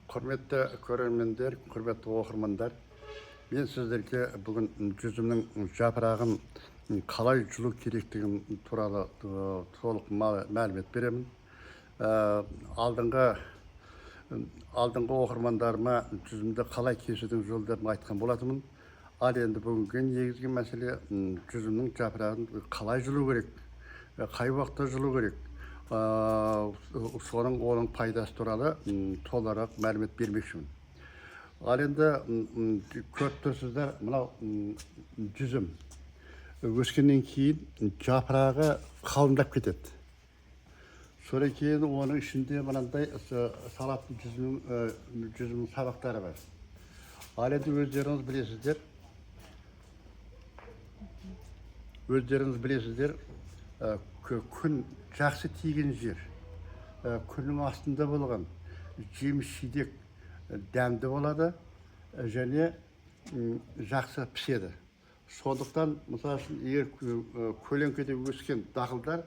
Құрметті көрермендер, құрметті оқырмандар, мен сіздерге бүгін жүзімнің жапырағын қалай жұлу керектігін туралы толық мәлімет беремін. Алдыңғы алдыңғы оқырмандарыма жүзімді қалай кесудің жолдарын айтқан болатынмын. Ал енді бүгінгі негізгі мәселе жүзімнің жапырағын қалай жұлу керек, қай уақытта жұлу керек, соның оның пайдасы туралы толығырақ мәлімет бермекшімін. Ал енді көріп тұрсыздар, мынау жүзім өскеннен кейін жапырағы қалыңдап кетеді. Содан кейін оның ішінде мынандай салатын жүзімнің сабақтары бар. Ал енді өздеріңіз білесіздер, күн жақсы тиген жер, күннің астында болған жеміс жидек дәмді болады және жақсы піседі. Сондықтан, мысалы үшін, егер көлеңкеде өскен дақылдар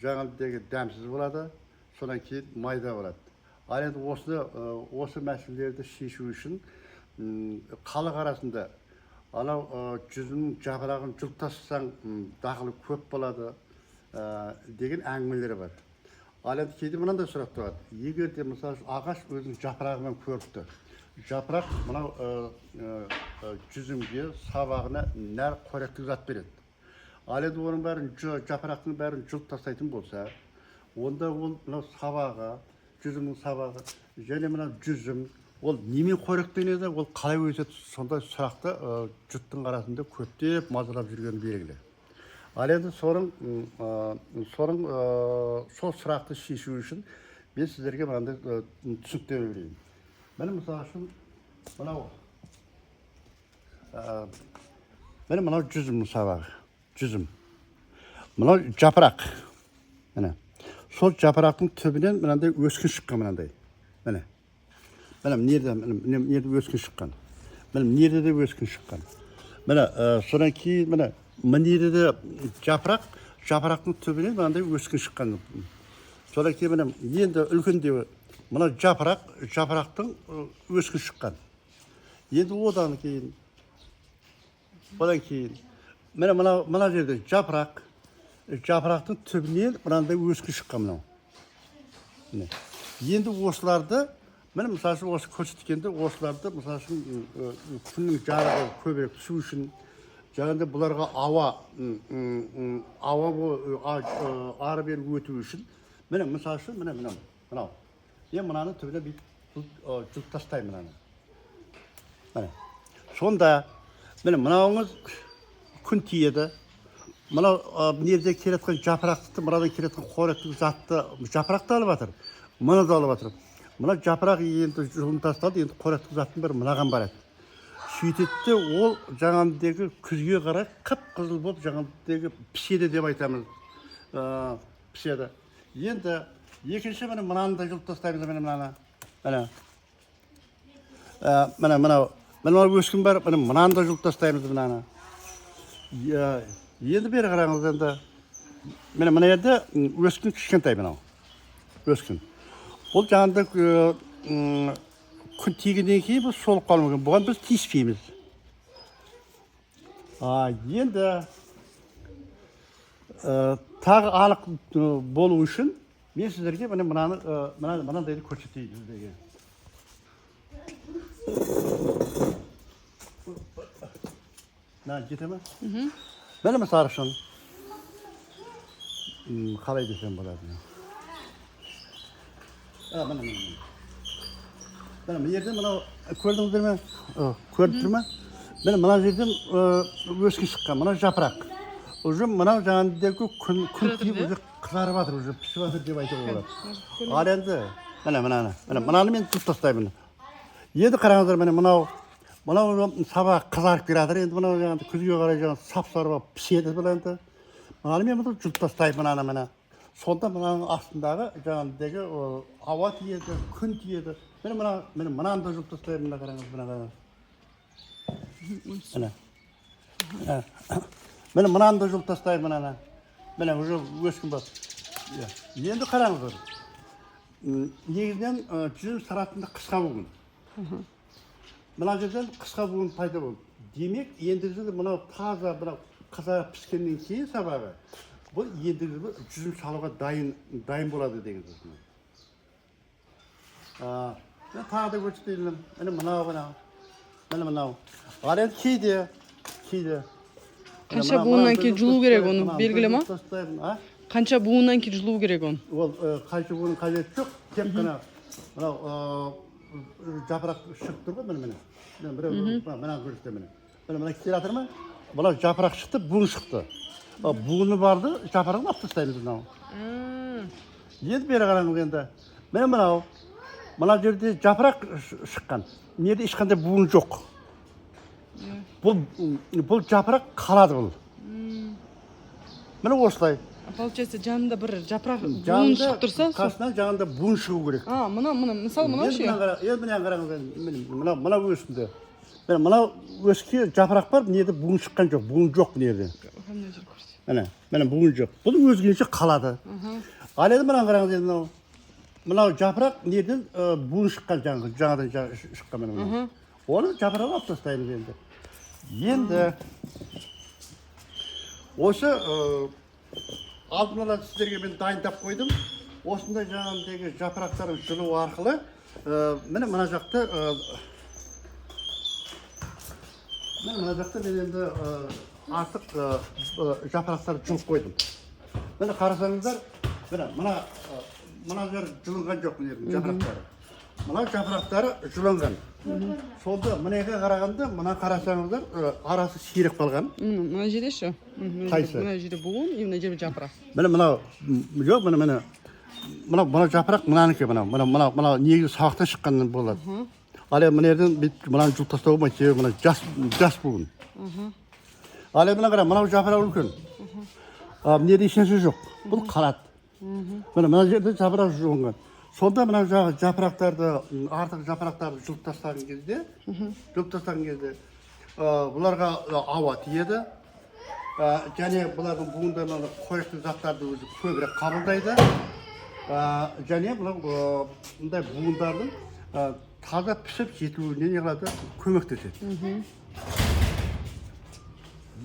жаңағыдегі дәмсіз болады, содан кейін майда болады. Ал енді осы мәселелерді шешу үшін халық арасында анау жүзімнің жапырағын жұлып тастасаң, дақылы көп болады деген әңгімелер бар. Ал енді кейде мынандай сұрақ туады: егер де, мысалы үшін, ағаш өзінің жапырағымен көрікті, жапырақ мынау жүзімге, сабағына нәр, қоректік зат береді. Ал енді оның бәрін, жапырақтың бәрін жұлып тастайтын болса, онда ол мынау сабағы, жүзімнің сабағы және мынау жүзім, ол немен қоректенеді, ол қалай өседі? Сондай сұрақты жұрттың арасында көптеп мазалап жүргені белгілі. Ал енді соның сол сұрақты шешу үшін мен сіздерге мынандай түсініктеме берейін. Міне, мысалы үшін, мынау міне, мынау жүзімнің сабағы, жүзім, мынау жапырақ. Міне, сол жапырақтың түбінен мынандай өскін шыққан, мынандай. Міне, міне, мына жерде, міне, мына жерде өскін шыққан, міне, мына жерде де өскін шыққан. Міне, содан кейін, міне, мына жерде де жапырақ, жапырақтың түбінен мынандай өскін шыққан. Содан кейін, міне, енді үлкендеуі, мына жапырақ, жапырақтың өскін шыққан. Енді одан кейін, міне, мына жерде жапырақ, жапырақтың түбінен мынандай өскін шыққан, мынау. Міне, енді осыларды, міне, мысалы үшін, осы көрсеткенде, осыларды, мысалы үшін, күннің жарығы көбірек түсу үшін, жаңағыдай бұларға ауа ары бері өту үшін, міне, мысалы үшін, міне, мынау мынау мен мынаны түбіне бүйтіп жұлып тастаймын мынаны. Міне, сонда, міне, мынауыңыз күн тиеді, мынау мына жерде келе жатқан жапырақты, мынадан келе жатқан қоректік затты жапырақ та алып жатыр, мына да алып жатыр. Мына жапырақ енді жұлынып тасталды, енді қоректік заттың бәрі мынаған барады. Сөйтеді де, ол жаңағыдегі күзге қарай қып қызыл болып, жаңағыдегі піседі деп айтамыз, піседі. Енді екінші, міне, мынаны да жұлып тастаймыз. Міне, мынаны, міне, міне, мынау, міне, мынау өскін бар, міне, мынаны да жұлып тастаймыз, мынаны. Иә, енді бері қараңыз. Енді, міне, мына жерде өскін кішкентай, мынау өскін. Бұл жаңағыдай күн тигеннен кейін бұл солып қалуы мүмкін, бұған біз тиіспейміз. Енді тағы анық болу үшін мен сіздерге, міне, мынаны, мынандайды көрсетейін сіздерге. Мына жете ме? Міне, мысалы үшін, қалай десем болады? Міне, міне, міне, міне, мына жерде, мынау көрдіңіздер ме? Көрініп тұр ма? Міне, мына жерден өскін шыққан, мынау жапырақ. Уже мынау жаңағыдегі күн тиіп, уже қызарып жатыр, уже пісіп жатыр деп айтуға болады. Ал енді, міне, мынаны, міне, мынаны мен жұлып тастаймын. Енді қараңыздар, міне, мынау сабағы қызарып келе жатыр. Енді мынау жаңағы күзге қарай жаңағы сап сары болып піседі бұл. Енді мынаны мен бұны жұлып тастаймын, мынаны. Міне, сонда мынаның астындағы жаңағыдегі ауа тиеді, күн тиеді. Міне, мына, міне, мынаны да жұлып тастаймын. Мына қараңыз, мына қараңыз, міне. Міне, мынаны да жұлып тастаймын, мынаны. Міне, уже өскін бар. Иә. Енді қараңыздар. Негізінен жүзім саратында қысқа буын. Мына жерден қысқа буын пайда болды. Демек, ендігі жылы мынау таза, мынау қызара піскеннен кейін сабағы, бұл ендігі жылы жүзім салуға дайын болады деген сөз. Мен тағы да көрсетейін. Міне, мынау, мынау. Міне, мынау. Ал енді кейде Қанша буыннан кейін жұлу керек, оны белгілі ма? Мынаны тастаймын, а? Қанша буыннан кейін жұлу керек оны? Ол қанша буынның қажеті жоқ, тек қана мынау жапырақ шығып тұр ғой, міне, міне. Міне, біреу, мына көрсетемін, міне. Міне, мына келе жатыр ма? Мынау жапырақ шықты, буын шықты. Буыны барды, жапырағын алып тастаймыз мынау. Енді бері қараңыз енді. Міне, мынау. Мына жерде жапырақ шыққан. Мына жерде ешқандай буын жоқ. Бұл жапырақ қалады бұл. Міне, осылай. Получается, жанында бір жапырақ, буын Жанында, шығып тұрса, сол. Қасынан жанында буын шығу керек. А, мына, мына, мысалы, мынау Енді ше? мына қара, енді мына қараңыз енді, міне, мынау өсінді. Міне, мынау өске жапырақ бар, мына жерде буын шыққан жоқ, буын жоқ мына жерде. Мына жер көрсет. Міне, міне, буын жоқ. Бұл өзгенше қалады. Ал енді мынаны қараңыз енді, мынау. Мынау жапырақ мына жерден буын шыққан, жаңадан шыққан, міне, мынау. Оны жапырағын алып тастаймыз енді. Енді осы алдын ала сіздерге мен дайындап қойдым. Осындай жаңағыдегі жапырақтарын жұлу арқылы міне, мына жақта міне, мына жақта мен енді артық жапырақтарды жұлып қойдым. Міне, қарасаңыздар, міне, мына жер жұлынған жоқ, мына жердің жапырақтары. Мына жапырақтары жұлынған. Сонда мынаға қарағанда, мына қарасаңыздар, арасы сирек қалған. Міне, мына жерде ше? Мына жерде. Қайсы? Мына жерде буын и мына жерде жапырақ. Міне, мынау жоқ, міне, міне. Мынау жапырақ мынанікі, мынау. Мынау, мынау, мынау негізі сабақтан шыққан болады. Ал енді мына жерден бүйтіп мынаны жұлып тастауға болмайды, себебі мына жас буын. Ал енді мына қара, мынау жапырақ үлкен. А мына жерде ешнәрсе жоқ. Бұл қалады. Міне, мына жерде жапырақ жұлынған. Сонда мына жапырақтарды, артық жапырақтарды жұлып тастаған кезде, бұларға ауа тиеді. Және бұлардың буындарынан қоректі заттарды өзі көбірек қабылдайды. Және бұлар мындай буындардың таза пісіп жетілуіне не қылады? Көмектеседі.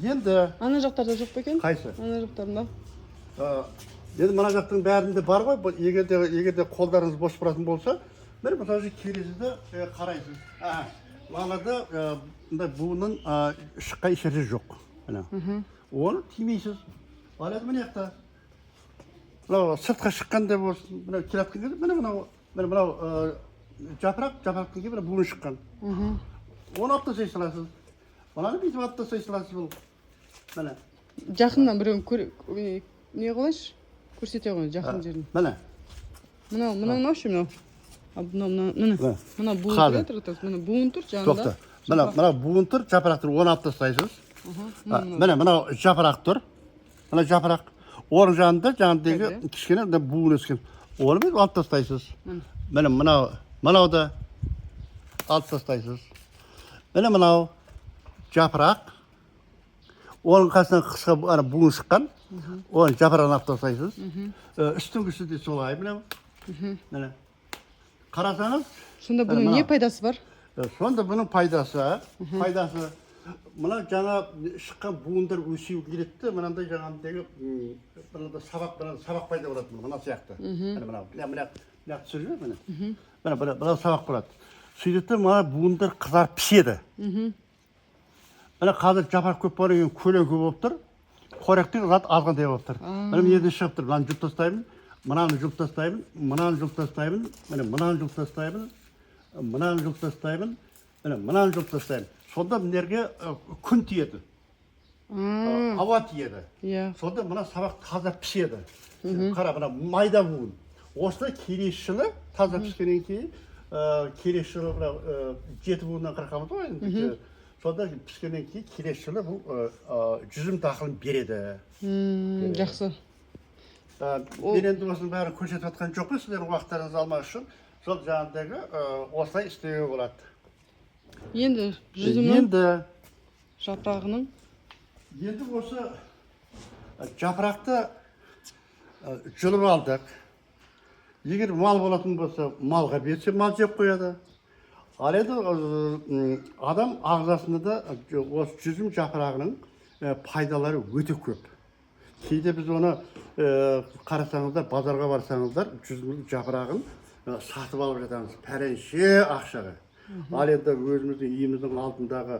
Енді Ана жақтарда жоқ па екен? Қайсы? Ана жақтарында. Енді мына жақтың бәрінде бар ғой. Бұл егер де қолдарыңыз бос тұратын болса, міне, мысалы үшін, келесіз де қарайсыз. Мыналарда мындай буынның шыққан еш жерде жоқ. Міне, оны тимейсіз. Ал енді мына жақта мынау сыртқа шыққанда болсын, мынау келе жатқан кезде, міне, мынау, міне, мынау жапырақ, жапырақтан кейін міне буын шыққан, оны алып тастай саласыз. Мынаны бүйтіп алып тастай саласыз. Бұл, міне. Жақыннан біреуін не қылайыншы, көрсете ғой жақын жерін. Міне. Мынау, мынау, мынау ше, мынау. А, мынау, мынау, міне. Міне. Мына буын Қазір. тұр, тұр, міне, буын тұр жанында. Тоқта, мына, мына буын тұр, жапырақ тұр, оны алып тастайсыз. Міне, мынау жапырақ тұр, мына жапырақ, оның жанында жаңағыдегі Қайда? кішкене мына буын өскен, оны бүйтіп алып тастайсыз. Міне, мынау, мынау да алып тастайсыз. Міне, мынау жапырақ, оның қасынан қысқа ана буын шыққан, оның жапырағын алып тастайсыз. Үстіңгісі де солай. Мынау, міне, қарасаңыз. Сонда бұның мынау. не пайдасы бар? Сонда бұның пайдасы мына жаңа шыққан буындар өсу келеді де, мынандай жаңағыдегі мынандай сабақ, мынандай сабақ пайда болады, мына сияқты. Міне, мынау, мына, мына, мына түсіріп жібер, міне, міне, мына, мына сабақ болады. Сөйтеді де, мына буындар қызарып піседі. Міне, қазір жапырақ көп болғаннан кейін көлеңке болып тұр, қоректік зат азғантай болып тұр. Міне, мына жерден шығып тұр. Мынаны жұлып тастаймын, мынаны жұлып тастаймын, мынаны жұлып тастаймын, міне, мынаны жұлып тастаймын, мынаны жұлып тастаймын, міне, мынаны жұлып тастаймын. Сонда мына жерге күн тиеді, ауа тиеді. Сонда мына сабақ таза піседі. Қара, мына майда буын. Осылай келесі жылы таза піскеннен кейін, келесі жылы мына жеті буыннан қырқамыз ғой енді. Сонда піскеннен кейін келесі жылы бұл жүзім дақылын береді. Жақсы. Мен енді осының бәрін көрсетіп жатқан жоқпын, сіздердің уақыттарыңызды алмас үшін. Сол жаңағыдегі осылай істеуге болады. Енді жүзімнің Енді жапырағының Енді осы жапырақты жұлып алдық. Егер мал болатын болса, малға берсе, мал жеп қояды. Ал енді адам ағзасында да осы жүзім жапырағының пайдалары өте көп. Кейде біз оны қарасаңыздар, базарға барсаңыздар, жүзімнің жапырағын сатып алып жатамыз пәленше ақшаға. Ал енді өзіміздің үйіміздің алдындағы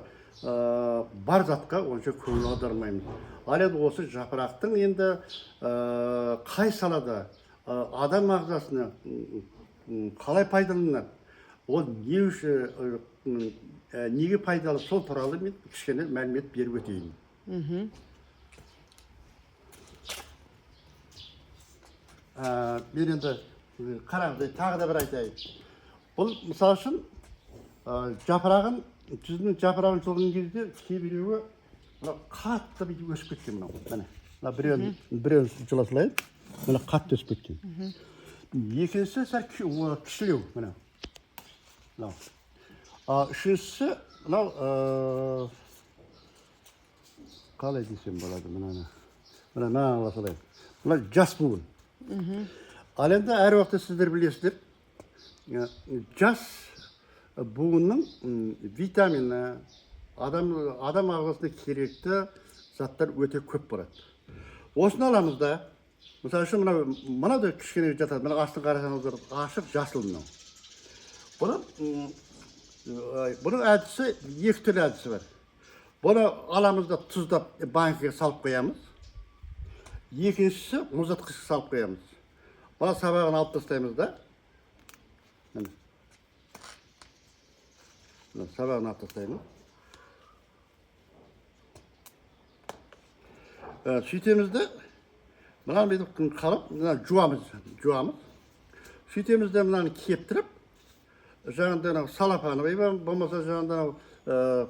бар затқа онша көңіл аудармаймыз. Ал енді осы жапырақтың енді қай салада адам ағзасына қалай пайдаланады, ол не үшін, неге пайдалы, сол туралы мен кішкене мәлімет беріп өтейін. Мен енді қараңыз, тағы да бір айтайын. Бұл мысалы үшін жапырағын, жүзімнің жапырағын жұлған кезде кейбіреуі мына қатты бүйтіп өсіп кеткен мынау. Міне, мына біреуін жұла салайын. Міне, қатты өсіп кеткен. Екіншісі сәл кішілеу, міне. Мынау. Үшіншісі мынау, қалай десем болады, мынаны. Мына мынаны ала салайын. Мына жас буын. Ал енді әр уақытта сіздер білесіздер, жас буынның витамині, адам ағзасына керекті заттар өте көп болады. Осыны аламыз да, мысалы үшін мынау да кішкене жатады, мына астын қарасаңыздар, ашық жасыл мынау. Бұның әдісі, екі түрлі әдісі бар. Бұны аламыз да тұздап банкіге салып қоямыз. Екіншісі мұздатқышқа салып қоямыз. Мына сабағын алып тастаймыз да. Міне. Мына сабағын алып тастаймыз. Сөйтеміз де, мынаны бүйтіп қалып, мына жуамыз. Сөйтеміз де мынаны кептіріп, жаңағыдай анау салапаны, болмаса жаңағыдай анау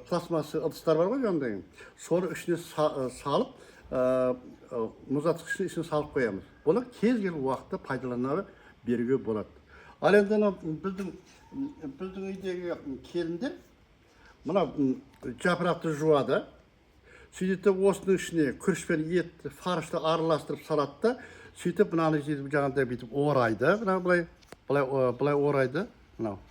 пластмасса ыдыстар бар ғой жаңағыдай. Соны ішіне салып, мұздатқыштың ішіне салып қоямыз. Бұны кез келген уақытта пайдалана беруге болады. Ал енді анау біздің үйдегі келіндер мына жапырақты жуады. Сөйтіп те осының ішіне күріш пен ет, фаршты араластырып салады да, сөйтіп мынаны сөйтіп жаңағыдай бүйтіп орайды, мына былай, былай, былай орайды, мынау.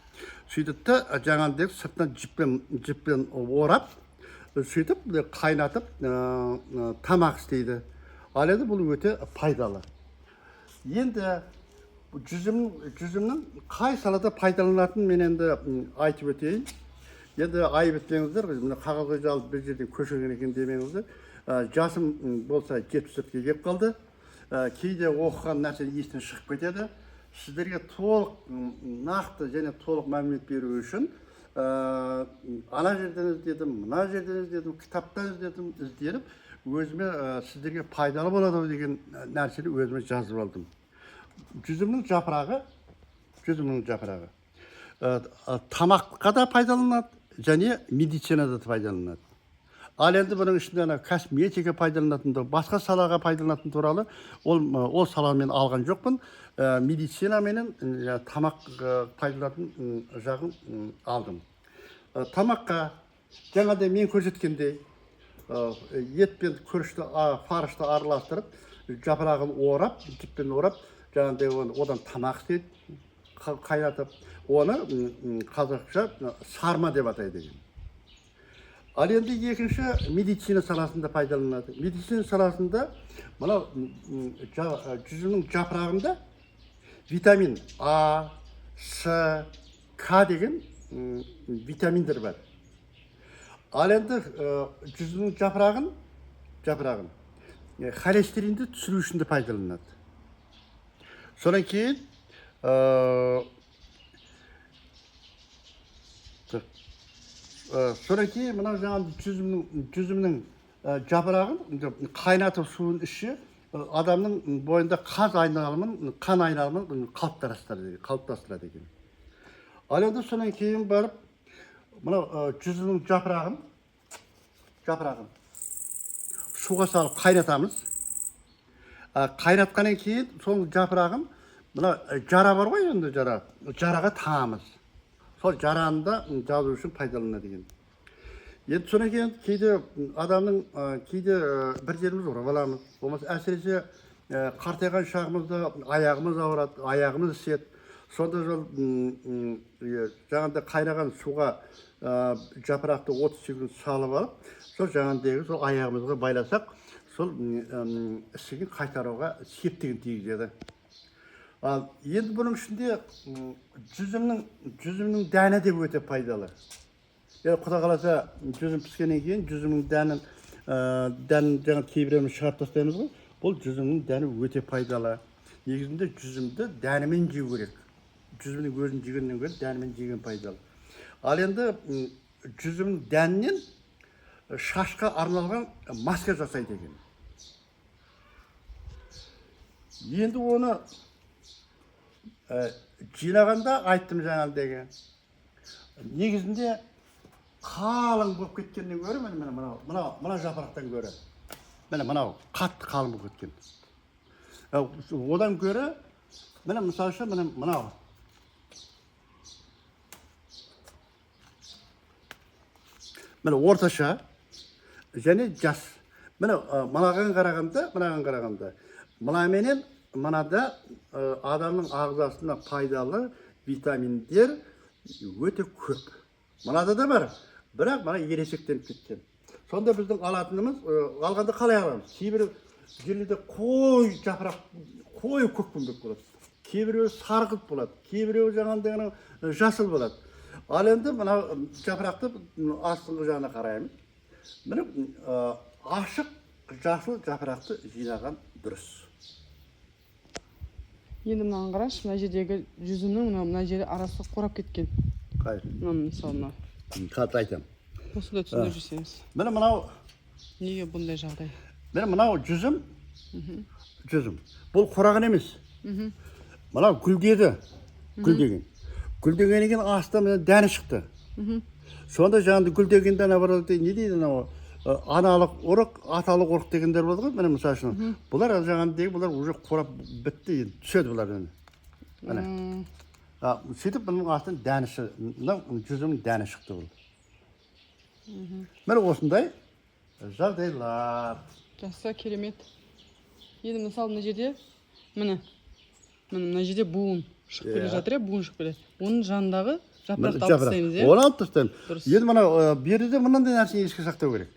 Сөйтіп те жаңағыдай сыртынан жіппен орап, сөйтіп қайнатып, тамақ істейді. Ал енді бұл өте пайдалы. Енді жүзімнің қай салада пайдаланатынын мен енді айтып өтейін. Енді айып етпеңіздер, мына қағазға жазып бір жерден көшірген екен демеңіздер. Жасым болса 74-ке келіп қалды. Кейде оқыған нәрсе естен шығып кетеді. Сіздерге толық, нақты және толық мәлімет беру үшін, ана жерден іздедім, мына жерден іздедім, кітаптан іздедім, ізденіп, өзіме, сіздерге пайдалы болады деген нәрсені өзіме жазып алдым. Жүзімнің жапырағы тамаққа да пайдаланады және медицинада да пайдаланады. Ал енді бұның ішінде ана косметика пайдаланатын, басқа салаға пайдаланатын туралы ол саланы мен алған жоқпын. Медицина менен тамақ пайдаланатын жағын алдым. Тамаққа жаңағыдай мен көрсеткендей, ет пен күрішті, фаршты араластырып, жапырағын орап, жіппен орап, жаңағыдай одан тамақ істейді, қайнатып, оны қазақша сарма деп атайды екен. Ал енді екінші медицина саласында пайдаланады. Медицина саласында мынау жүзімнің жапырағында витамин А, С, К деген витаминдер бар. Ал енді жүзімнің жапырағын холестеринді түсіру үшін де пайдаланады. Содан кейін мынау жаңағы жүзімнің жапырағын қайнатып суын ішсе, адамның бойында қаз айналымын, қан айналымын қалыптастырады екен. Ал енді содан кейін барып мынау жүзімнің жапырағын суға салып қайнатамыз. Қайнатқаннан кейін сол жапырағын мына жара бар ғой енді жара, жараға тағамыз. Сол жараны да жазу үшін пайдаланады екен. Енді содан кейін кейде адамның, кейде бір жеріміз ұрып аламыз. Болмаса әсіресе Қартайған шағымызда аяғымыз ауырады, аяғымыз іседі. Сонда сол жаңағыдай қайнаған суға жапырақты 30 секунд салып алып, сол жаңағыдегі сол аяғымызға байласақ, сол ісігін қайтаруға септігін тигізеді. Ал енді бұның ішінде жүзімнің дәні де өте пайдалы. Енді құда қаласа, жүзім піскеннен кейін жүзімнің дәнін жаңа кейбіреуін шығарып тастаймыз ғой. Бұл жүзімнің дәні өте пайдалы. Негізінде жүзімді дәнімен жеу керек. Жүзімнің өзін жегеннен гөрі дәнімен жеген пайдалы. Ал енді жүзімнің дәнінен шашқа арналған маска жасайды екен. Енді оны жинағанда айттым жаңағыдегі. Негізінде қалың болып кеткеннен гөрі, міне, міне мынау, мынау, мына жапырақтан гөрі, міне мынау қатты қалың болып кеткен. Одан гөрі, міне, мысалы үшін, міне мынау. Міне орташа және жас. Міне мынаған қарағанда, мына менен мынада адамның ағзасына пайдалы витаминдер өте көп. Мынада да бар, бірақ мына ересектеніп кеткен. Сонда біздің алатынымыз, алғанда қалай аламыз? Кейбір жерлерде қой жапырақ, қою көкпеңбек болады. Кейбіреуі сарғылт болады, кейбіреуі жаңағындай анау жасыл болады. Ал енді мына жапырақты астыңғы жағына қараймыз. Міне, ашық жасыл жапырақты жинаған дұрыс. Енді мынаны қарашы, мына жердегі жүзімнің мына жері арасы қурап кеткен. Қай? Мына, мысалы, мына. Қазір айтамын. Осыны да түсіндіріп жіберсеңіз. Міне мынау. Неге бұндай жағдай? Міне мынау жүзім. Жүзім. Бұл қураған емес. Мынау гүлдеді. Гүлдеген. Гүлдегеннен кейін астынан міне дәні шықты. Сонда жаңағыдай гүлдегенде ана бір не дейді анау, аналық ұрық, аталық ұрық дегендер болады ғой, міне, мысалы үшін. Бұлар жаңағыдай, бұлар уже қурап бітті, енді түседі бұлар енді. Міне. Сөйтіп бұның астынан дәні, мынау жүзімнің дәні шықты бұл. Міне осындай жағдайлар. Жақсы, керемет. Енді мысалы мына жерде, міне, міне мына жерде буын шығып келе жатыр, иә, буын шығып келе. Оның жанындағы жапырақты алып Жапырақ. тастаймыз, иә? Оны алып тастаймыз. Дұрыс. Енді мына бұл жерде мынандай нәрсені еске сақтау керек.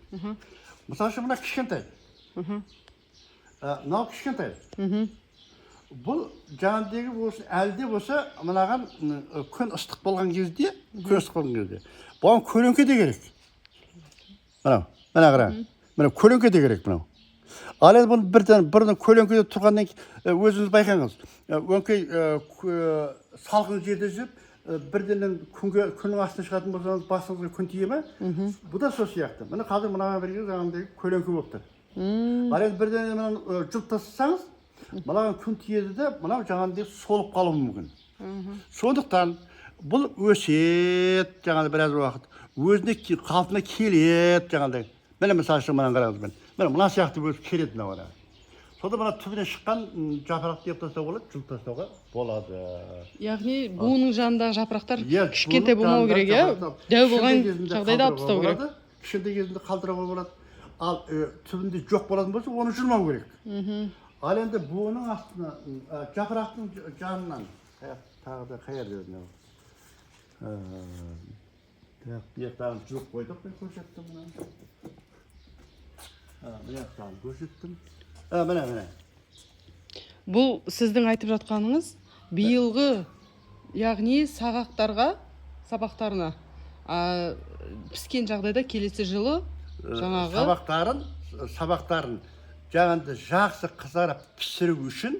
Мысалы үшін, мына кішкентай. Мынау кішкентай. Бұл жаңағыдегі болсын, әлі де болса мынаған күн ыстық болған кезде, күн ыстық болған кезде бұған көлеңке де керек. Мынау, мына қара. Мына көлеңке де керек мынау. Ал енді бұны бірден бұрын көлеңкеде тұрғаннан кейін, өзіңіз байқаңыз. Өңкей салқын жерде жүріп, бірденнен күнге, күннің астына шығатын болсаңыз, басыңызға күн тие ме? Бұл да сол сияқты. Міне қазір мынаған бірге жаңағыдай көлеңке болып тұр. Ал енді бірден мынаны жұлып тастасаңыз, мынаған күн тиеді де, мынау жаңағыдай солып қалуы мүмкін. Сондықтан бұл өседі жаңағыдай біраз уақыт, өзіне қалпына келеді жаңағыдай. Міне, мысалы үшін, мынаны қараңыз, міне. Міне мына сияқты өсіп келеді мынау ана. Сонда мына түбінен шыққан жапырақты жеп тастауға болады, жұлып тастауға болады. Яғни буынның жанындағы жапырақтар Иә, кішкентай буынның болмау жанындағы керек, иә? жапырақтар Дәу болған кішкентай кезінде жағдайда алып қалдыруға тастау керек. болады. Кішкентай кезінде қалдыруға болады. Ал түбінде жоқ болатын болса, оны жұлмау керек. Ал енді буынның астына, жапырақтың жанынан, тағы да қай жерде мынау? Так, бұл жақтағын жұлып қойдық, мен көрсеттім мынаны. Мына жақтағын көрсеттім. Міне, міне. Бұл сіздің айтып жатқаныңыз биылғы, яғни сағақтарға, сабақтарына піскен жағдайда келесі жылы жаңағы Сабақтарын жаңағындай жақсы қызарып пісіру үшін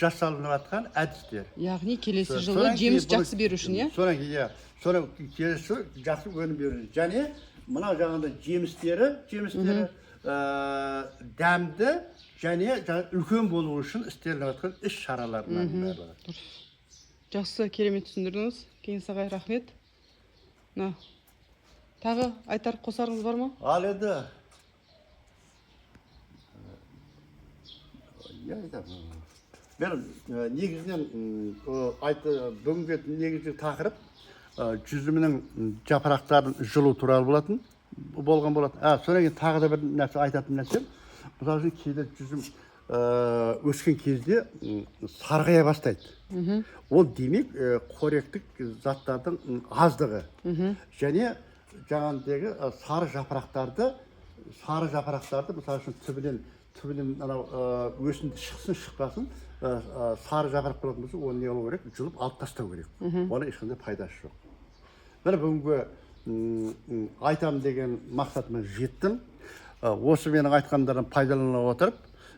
жасалынып жатқан әдістер. Яғни келесі жылы Содан кейін жеміс жақсы беру үшін, иә? Содан кейін, иә, содан кейін келесі жылы жақсы өнім беру үшін. Және мынау жаңағындай жемістері дәмді және жаңа үлкен болу үшін істелініп жатқан іс шаралар мынаның барлығы. Жақсы, керемет түсіндірдіңіз, Кеңес ағай, рахмет. Мына тағы айтар қосарыңыз бар ма? Ал енді не айтамын мен, негізінен айтты, бүгінгі негізгі тақырып жүзімнің жапырақтарын жұлу туралы болған болатын. Содан кейін тағы да бір нәрсе айтатын нәрсем, мысалы үшін, кейде жүзім өскен кезде сарғая бастайды. Ол демек, қоректік заттардың аздығы. Және жаңағыдегі сары жапырақтарды, мысалы үшін, түбінен анау өсінді шықсын шықпасын, сары жапырақ болатын болса, оны не қылу керек? Жұлып алып тастау керек. Оның ешқандай пайдасы жоқ. Міне, бүгінгі айтамын деген мақсатыма жеттім. Осы менің айтқандарым пайдалана отырып,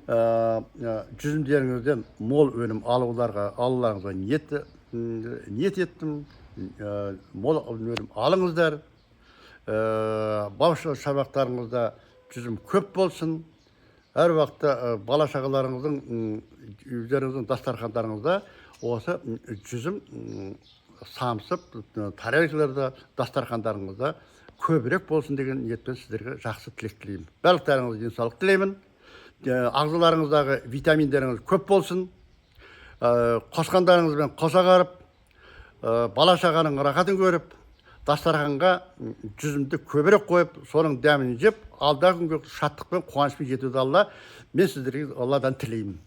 жүзімдеріңізден мол өнім алуларыңызға ниет еттім. Мол өнім алыңыздар. Бау шабақтарыңызда жүзім көп болсын. Әр уақытта бала шағаларыңыздың, өздеріңіздің дастархандарыңызда осы жүзім самсып, тарелкаларда, дастархандарыңызда көбірек болсын деген ниетпен сіздерге жақсы тілек тілеймін. Барлықтарыңызға денсаулық тілеймін. Ағзаларыңыздағы витаминдеріңіз көп болсын. Қосқандарыңызбен қоса қарып, бала шағаның рахатын көріп, дастарханға жүзімді көбірек қойып, соның дәмін жеп, алдағы күнге шаттықпен, қуанышпен жетуді Алла мен сіздерге Алладан тілеймін.